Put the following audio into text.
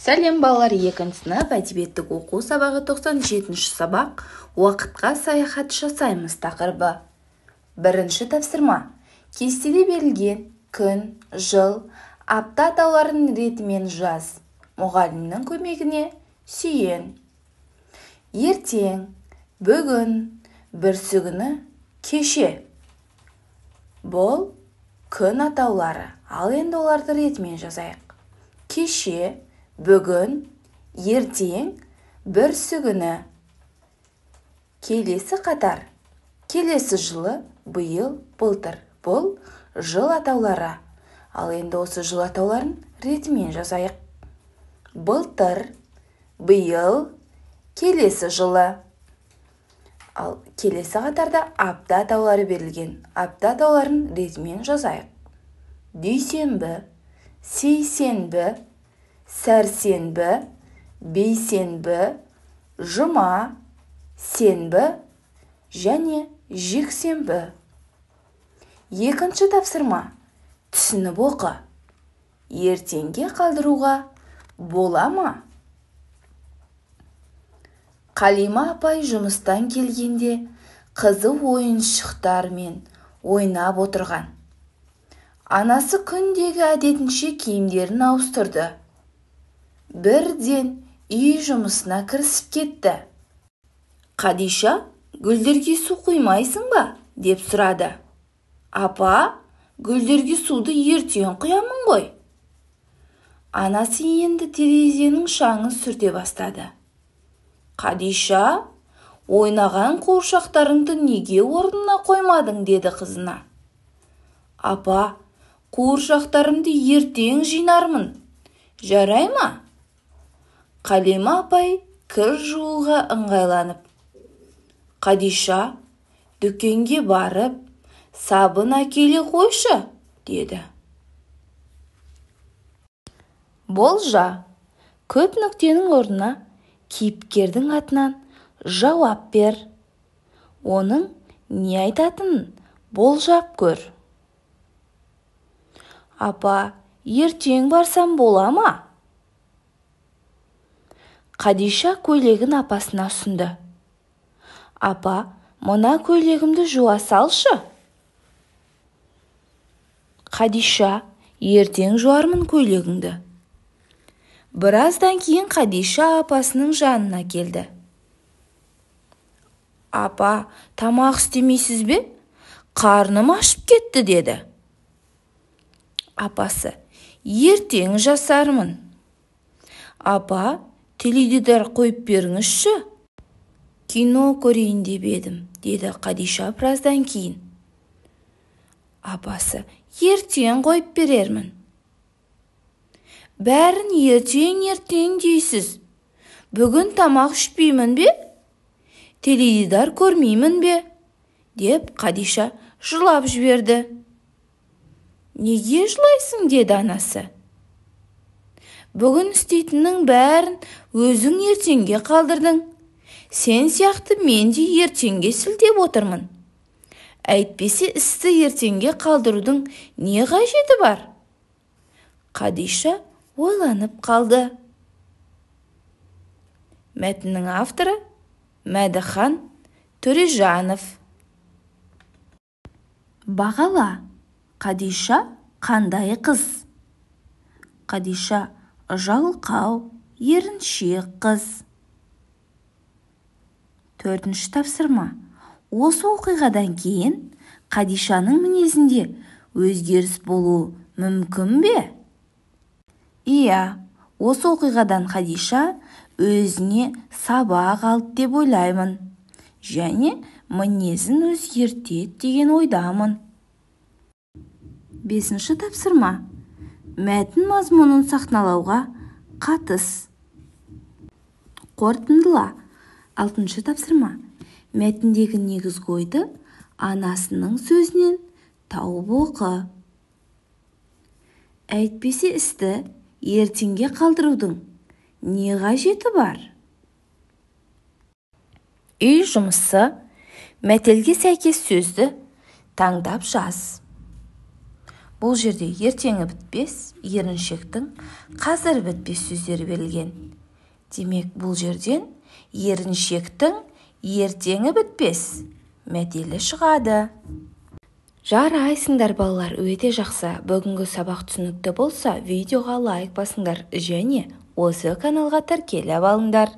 Сәлем, балалар! Екінші сынып, әдебиеттік оқу сабағы, 97-ші сабақ, «Уақытқа саяхат жасаймыз» тақырыбы. Бірінші тапсырма. Кестеде берілген күн, жыл, апта атауларын ретімен жаз. Мұғалімнің көмегіне сүйен. Ертең, бүгін, бүрсігүні, кеше. Бұл күн атаулары. Ал енді оларды ретімен жазайық. Кеше, бүгін, ертең, бүрсігүні. Келесі қатар. Келесі жылы, биыл, былтыр. Бұл жыл атаулары. Ал енді осы жыл атауларын ретімен жазайық. Былтыр, биыл, келесі жылы. Ал келесі қатарда апта атаулары берілген. Апта атауларын ретімен жазайық. Дүйсенбі, сейсенбі, сәрсенбі, бейсенбі, жұма, сенбі және жексенбі. Екінші тапсырма. Түсініп оқы. Ертеңге қалдыруға бола ма? Қалима апай жұмыстан келгенде қызы ойыншықтармен ойнап отырған. Анасы күндегі әдетінше киімдерін ауыстырды. Бірден үй жұмысына кірісіп кетті. «Қадиша, гүлдерге су құймайсың ба?» – деп сұрады. «Апа, гүлдерге суды ертең құямын ғой». Анасы енді терезенің шаңын сүрте бастады. «Қадиша, ойнаған қуыршақтарыңды неге орнына қоймадың?» – деді қызына. «Апа, қуыршақтарымды ертең жинармын, жарай ма?» Қалима апай кір жууға ыңғайланып, «Қадиша, дүкенге барып, сабын әкеле қойшы», – деді. Болжа. Көп нүктенің орнына кейіпкердің атынан жауап бер. Оның не айтатынын болжап көр. Апа, ертең барсам бола ма? Қадиша көйлегін апасына ұсынды. «Апа, мына көйлегімді жуа салшы». «Қадиша, ертең жуармын көйлегіңді». Біраздан кейін Қадиша апасының жанына келді. «Апа, тамақ істемейсіз бе? Қарным ашып кетті», – деді. Апасы: «Ертең жасармын». «Апа, теледидар қойып беріңізші, кино көрейін деп едім», – деді Қадиша біраздан кейін. Апасы: «Ертең қойып берермін». «Бәрін ертең, ертең дейсіз. Бүгін тамақ ішпеймін бе, теледидар көрмеймін бе?» – деп Қадиша жылап жіберді. «Неге жылайсың?» – деді анасы. «Бүгін істейтіннің бәрін өзің ертеңге қалдырдың. Сен сияқты мен де ертеңге сілтеп отырмын. Әйтпесе істі ертеңге қалдырудың не қажеті бар?» Қадиша ойланып қалды. Мәтіннің авторы Мәдіхан Төрежанов. Бағала. Қадиша қандай қыз? Қадиша жалқау, еріншек қыз. Төртінші тапсырма. Осы оқиғадан кейін Қадишаның мінезінде өзгеріс болуы мүмкін бе? Иә, осы оқиғадан Қадиша өзіне сабақ алды деп ойлаймын және мінезін өзгертеді деген ойдамын. Бесінші тапсырма. Мәтін мазмұнын сахналауға қатыс. Қорытындыла. Алтыншы тапсырма. Мәтіндегі негізгі ойды анасының сөзінен тауып оқы. Әйтпесе істі ертеңге қалдырудың не қажеті бар? Үй жұмысы. Мәтелге сәйкес сөзді таңдап жаз. Бұл жерде ертеңі бітпес, еріншектің, қазір бітпес сөздері берілген. Демек, бұл жерден еріншектің ертеңі бітпес мәтелі шығады. Жарайсыңдар, балалар, өте жақсы. Бүгінгі сабақ түсінікті болса, видеоға лайк басыңдар және осы каналға тіркеліп алыңдар.